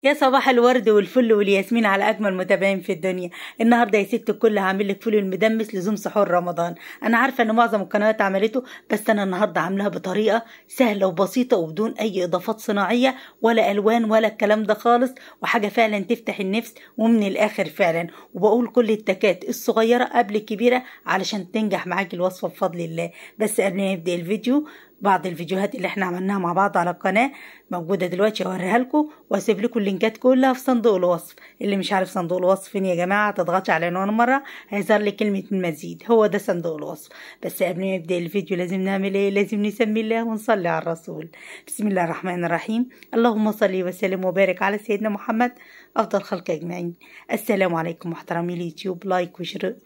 يا صباح الورد والفل والياسمين على اجمل متابعين في الدنيا. النهارده يا ست الكل هعمل لك فول المدمس لزوم سحور رمضان. انا عارفه ان معظم القنوات عملته، بس انا النهارده عاملاها بطريقة سهلة وبسيطة وبدون اي اضافات صناعية ولا الوان ولا الكلام ده خالص، وحاجه فعلا تفتح النفس ومن الاخر فعلا. وبقول كل التكات الصغيرة قبل الكبيرة علشان تنجح معاكي الوصفة بفضل الله. بس قبل ما نبدا الفيديو، بعض الفيديوهات اللي احنا عملناها مع بعض على القناة موجودة دلوقتي اوريها لكم، واسيب لكم اللينكات كلها في صندوق الوصف. اللي مش عارف صندوق الوصف فين يا جماعة، تضغطي على عنوان مرة هيظهر لك كلمة المزيد، هو ده صندوق الوصف. بس قبل ما نبدا الفيديو لازم نعمل ايه؟ لازم نسمي الله ونصلي على الرسول. بسم الله الرحمن الرحيم، اللهم صل وسلم وبارك على سيدنا محمد افضل خلق اجمعين. السلام عليكم محترمي اليوتيوب، like و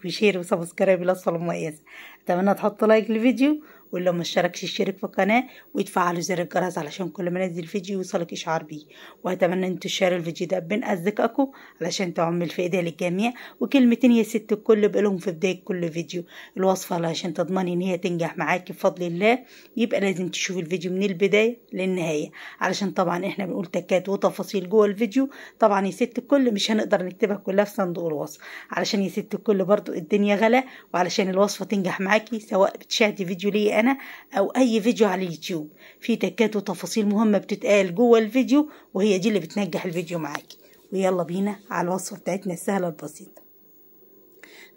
share و subscribe للوصفه المميزة. اتمنى تحطوا like للفيديو، ولو ما اشتركش اشترك في القناة وتفعلوا زر الجرس علشان كل ما انزل فيديو يوصلك اشعار بيه. واتمنى ان تشاروا الفيديو ده بين اصدقائكم علشان تعم الفائدة للجميع. وكلمتين يا ست الكل بقولهم في بداية كل فيديو، الوصفة علشان تضمني ان هي تنجح معاكي بفضل الله يبقى لازم تشوفي الفيديو من البداية للنهاية، علشان طبعا احنا بنقول تكات وتفاصيل جوه الفيديو. طبعا يا ست الكل مش هنقدر نكتبها كلها في صندوق الوصف، علشان يا ست الكل برضو الدنيا غلا، وعلشان الوصفة تنجح معاكي سواء بتشاهدي فيديو لي انا او اي فيديو على اليوتيوب، في تكات وتفاصيل مهمة بتتقال جوه الفيديو وهي دي اللي بتنجح الفيديو معاكي. ويلا بينا على الوصفة بتاعتنا السهلة البسيطة.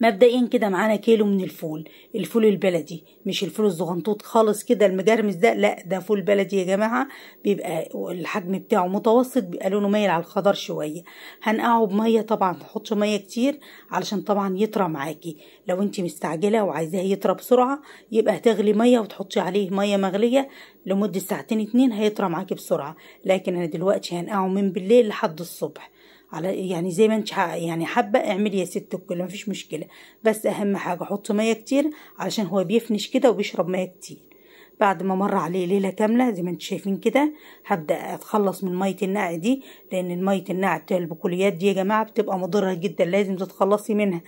مبدئيا كده معانا كيلو من الفول، الفول البلدي، مش الفول الزغنطوط خالص كده المجرمس ده، لا ده فول بلدي يا جماعة، بيبقى الحجم بتاعه متوسط، بيبقى لونه مايل على الخضار شوية. هنقعه بميه، طبعا تحطش مية كتير علشان طبعا يطرى معاكي. لو انت مستعجلة وعايزاه يطرى بسرعة يبقى هتغلي مية وتحطي عليه مية مغليه لمدة ساعتين اتنين، هيطرى معاكي بسرعة. لكن انا دلوقتي هنقعه من بالليل لحد الصبح، على يعني زي ما انت يعني حابة اعملي يا ست الكل، مفيش مشكلة. بس اهم حاجة حط مية كتير علشان هو بيفنش كده وبيشرب مية كتير. بعد ما مر عليه ليلة كاملة زي ما انتم شايفين كده، هبدا اتخلص من مية النقع دي، لان مية النقع بتاع البقوليات دي يا جماعة بتبقى مضرة جدا، لازم تتخلصي منها.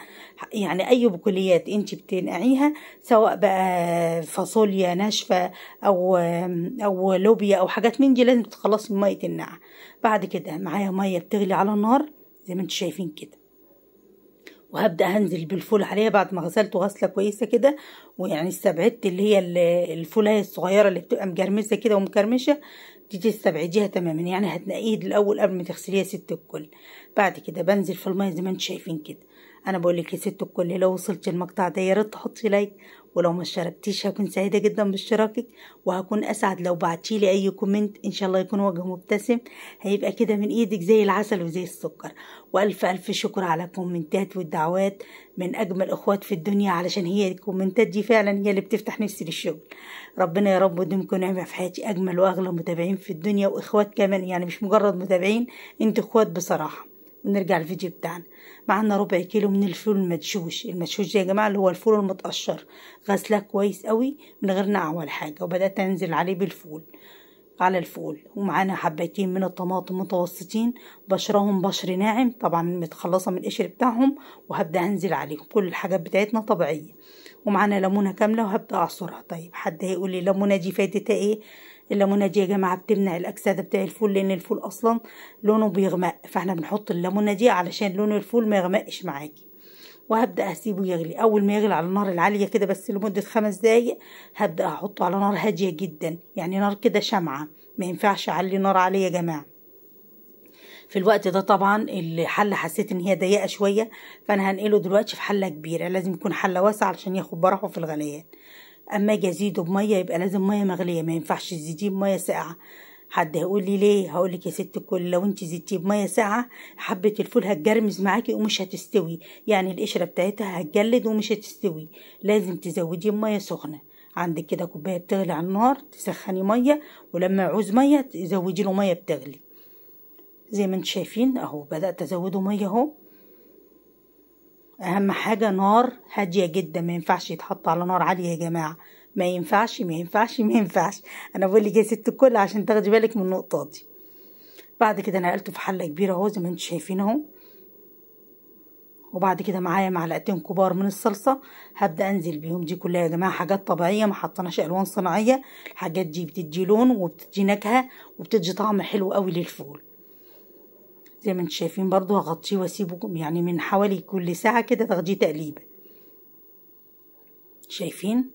يعني اي بقوليات انت بتنقعيها سواء بقى فاصوليا ناشفة او لوبيا او حاجات من دي، لازم تتخلصي من مية النقع. بعد كده معايا مية بتغلي على النار زي ما انتم شايفين كده، وهبدا هنزل بالفول عليها بعد ما غسلته غسله كويسة كده، ويعني استبعدت اللي هي الفولايه الصغيرة اللي بتبقى مجرمسه كده ومكرمشه دي، تستبعديها تماما، يعني هتنقيه الاول قبل ما تغسليها ست الكل. بعد كده بنزل في المية زي ما انتم شايفين كده. انا بقول لك يا ست الكل لو وصلت المقطع ده يا ريت تحطي like، ولو ما اشتركتيش هكون سعيدة جدا باشتراكك، وهكون اسعد لو بعتيلي اي comment ان شاء الله يكون وجه مبتسم، هيبقى كده من ايدك زي العسل وزي السكر. والف الف شكر على الكومنتات والدعوات من اجمل اخوات في الدنيا، علشان هي الكومنتات دي فعلا هي اللي بتفتح نفسي للشغل. ربنا يا رب يديمكم نعمه في حياتي، اجمل واغلى متابعين في الدنيا واخوات كمان، يعني مش مجرد متابعين، انتوا اخوات بصراحة. ونرجع الفيديو بتاعنا. معانا ربع كيلو من الفول المدشوش، المدشوش ده يا جماعة اللي هو الفول المتقشر، غسلاه كويس قوي من غير نقع ولا حاجة، وبدات انزل عليه بالفول على الفول. ومعانا حبتين من الطماطم متوسطين، بشرهم بشر ناعم طبعا متخلصه من القشر بتاعهم، وهبدا انزل عليهم. كل الحاجات بتاعتنا طبيعية. ومعانا ليمونه كاملة وهبدا اعصرها. طيب حد هيقول لي الليمونه دي فايدتها ايه؟ الليمونه دي يا جماعة بتمنع الاكسدة بتاع الفول، لان الفول اصلا لونه بيغمق، فاحنا بنحط الليمونه دي علشان لون الفول ما يغمقش معاكي. وهبدا اسيبه يغلي. اول ما يغلي على النار العالية كده بس لمدة 5 دقايق، هبدا احطه على نار هادية جدا، يعني نار كده شمعة، ما ينفعش اعلي نار عالية يا جماعة. في الوقت ده طبعا الحلة حسيت ان هي ضيقه شوية، فانا هنقله دلوقتي في حله كبيرة، لازم يكون حله واسعة علشان ياخد براحة في الغليان. اما اجي ازيده بميه يبقى لازم مية مغليه، ما ينفعش تزيديه بميه ساقعه. حد هيقول لي ليه؟ هقول لك يا ست الكل لو انت زدتيه بميه ساقعه حبه الفول هتجرمز معاكي ومش هتستوي، يعني القشرة بتاعتها هتجلد ومش هتستوي، لازم تزوديه بميه سخنة. عندك كده كوباية بتغلي على النار، تسخني مية، ولما يعوز مية تزودي له مية بتغلي زي ما انتم شايفين اهو. بدات ازوده مية اهو. اهم حاجة نار هادية جدا، ما ينفعش يتحط على نار عالية يا جماعة، ما ينفعش ما ينفعش ما ينفعش. انا بقول لك يا ست الكل عشان تاخدي بالك من النقطة دي. بعد كده نقلته في حله كبيرة اهو زي ما انتم شايفين اهو. وبعد كده معايا معلقتين كبار من الصلصه هبدا انزل بيهم. دي كلها يا جماعة حاجات طبيعية، ما حطيناش الوان صناعية، الحاجات دي بتدي لون وبتدي نكهة وبتدي طعم حلو قوي للفول. زي ما انتم شايفين برضو هغطيه واسيبه يعني من حوالي كل ساعة كده تاخديه تقليبه. شايفين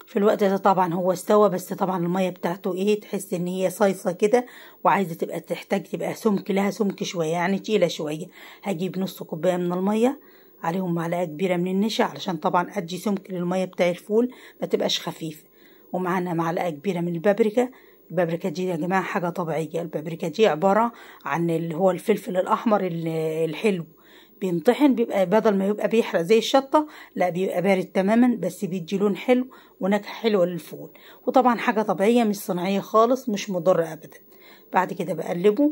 في الوقت ده طبعا هو استوى، بس طبعا المية بتاعته ايه، تحس ان هي صيصه كده وعايزه تبقى تحتاج تبقى سمك، لها سمك شوية يعني تقيلة شوية. هجيب نص كوباية من المية عليهم معلقه كبيرة من النشا علشان طبعا ادي سمك للمية بتاع الفول ما تبقاش خفيفة، ومعانا معلقه كبيرة من البابريكا. البابريكا دي يا جماعة حاجة طبيعية، البابريكا دي عبارة عن اللي هو الفلفل الاحمر الحلو، بينطحن، بيبقى بدل ما يبقى بيحرق زي الشطه لا بيبقى بارد تماما، بس بيدي لون حلو ونكهه حلوة للفول، وطبعا حاجة طبيعية مش صناعية خالص، مش مضرة ابدا. بعد كده بقلبه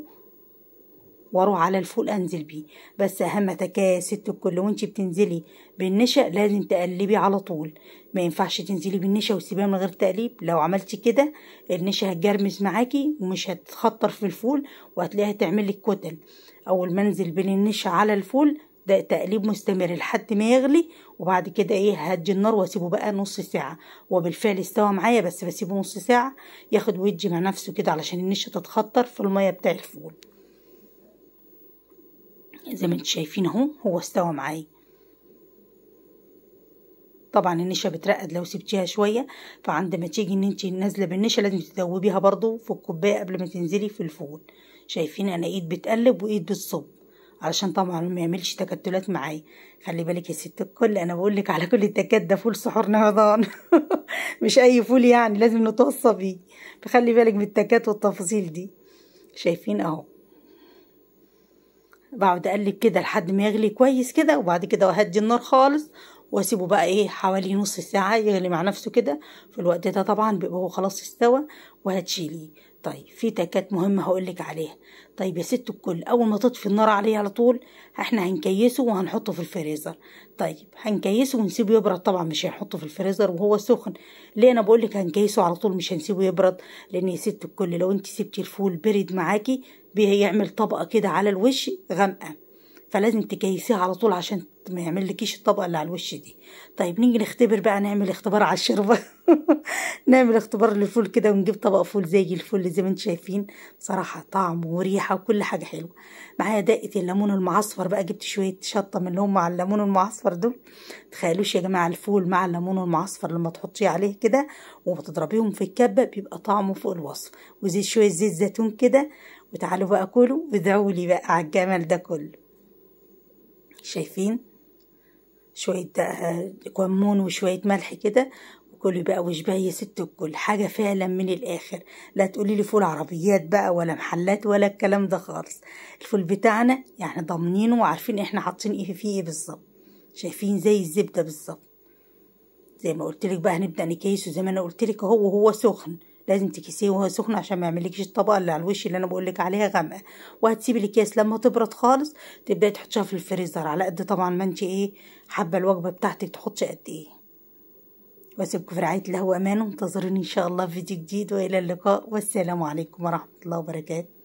واروح على الفول انزل بيه. بس اهم تكايه يا ست الكل وانتي بتنزلي بالنشا لازم تقلبي على طول، ما ينفعش تنزلي بالنشا وتسيبيها من غير تقليب. لو عملتي كده النشا هتجرمز معاكي ومش هتخطر في الفول وهتلاقيها تعمل لك كتل. اول ما انزل بين النشا على الفول ده تقليب مستمر لحد ما يغلي، وبعد كده ايه هدي النار واسيبه بقى نص ساعة. وبالفعل استوى معايا، بس بسيبه نص ساعة ياخد ويدي مع نفسه كده علشان النشا تتخطر في المية بتاع الفول. زي ما انتم شايفين اهو هو استوى معايا. طبعا النشا بترقد لو سبتيها شوية، فعندما تيجي ان انت نازله بالنشا لازم تدوبيها برضو في الكوباية قبل ما تنزلي في الفول. شايفين انا ايد بتقلب وايد بتصب علشان طبعا ما يعملش تكتلات معايا. خلي بالك يا ست الكل، انا بقول لك على كل التكات، ده فول سحور رمضان مش اي فول يعني، لازم نتوصى بيه، فخلي بالك من التكات والتفاصيل دي. شايفين اهو بقعد اقلب كده لحد ما يغلي كويس كده، وبعد كده اهدي النار خالص واسيبه بقى ايه حوالي نص ساعة يغلي مع نفسه كده. في الوقت ده طبعا بيبقى هو خلاص استوى وهتشيليه. طيب في تكات مهمة هقولك عليها. طيب يا ست الكل، اول ما تطفي النار عليه على طول احنا هنكيسه وهنحطه في الفريزر. طيب هنكيسه ونسيبه يبرد، طبعا مش هنحطه في الفريزر وهو سخن. ليه انا بقولك هنكيسه على طول مش هنسيبه يبرد؟ لان يا ست الكل لو انت سبتي الفول برد معاكي بيعمل طبقه كده على الوش غامقه، فلازم تكيسيها على طول عشان ما يعملكيش الطبقة اللي على الوش دي. طيب نيجي نختبر بقى، نعمل اختبار على الشوربة نعمل اختبار للفول كده، ونجيب طبق فول زي الفل زي ما انتم شايفين، بصراحة طعم وريحه وكل حاجة حلوة. معايا دقه الليمون المعصفر بقى، جبت شوية شطه من اللي هم على الليمون المعصفر دول. تخيلوش يا جماعة الفول مع الليمون المعصفر لما تحطيه عليه كده وتضربيهم في الكبه بيبقى طعمه فوق الوصف، وزيت شوية زيت زيتون كده. وتعالوا بقى كلوا وادعوا لي بقى على الجمال ده كله. شايفين شوية كمون وشوية ملح كده، وكلي بقى وشبه يا ست الكل، حاجة فعلا من الآخر. لا تقولي لي فول عربيات بقى ولا محلات ولا الكلام ده خالص، الفول بتاعنا يعني ضامنينه وعارفين احنا حاطين ايه فيه ايه بالظبط. شايفين زي الزبدة بالظبط. زي ما قلت لك بقى هنبدأ نكيسه زي ما انا قلت لك اهو، وهو سخن لازم تكيسيه وهو سخن عشان ما يعملكش الطبقة اللي على الوش اللي انا بقول لك عليها غامقه. وهتسيبي الاكياس لما تبرد خالص تبداي تحطيها في الفريزر على قد طبعا ما انت ايه حابة الوجبة بتاعتك تحطي قد ايه. واسيبكم في رعاية الله وامانه، انتظروني ان شاء الله في فيديو جديد، والى اللقاء والسلام عليكم ورحمة الله وبركاته.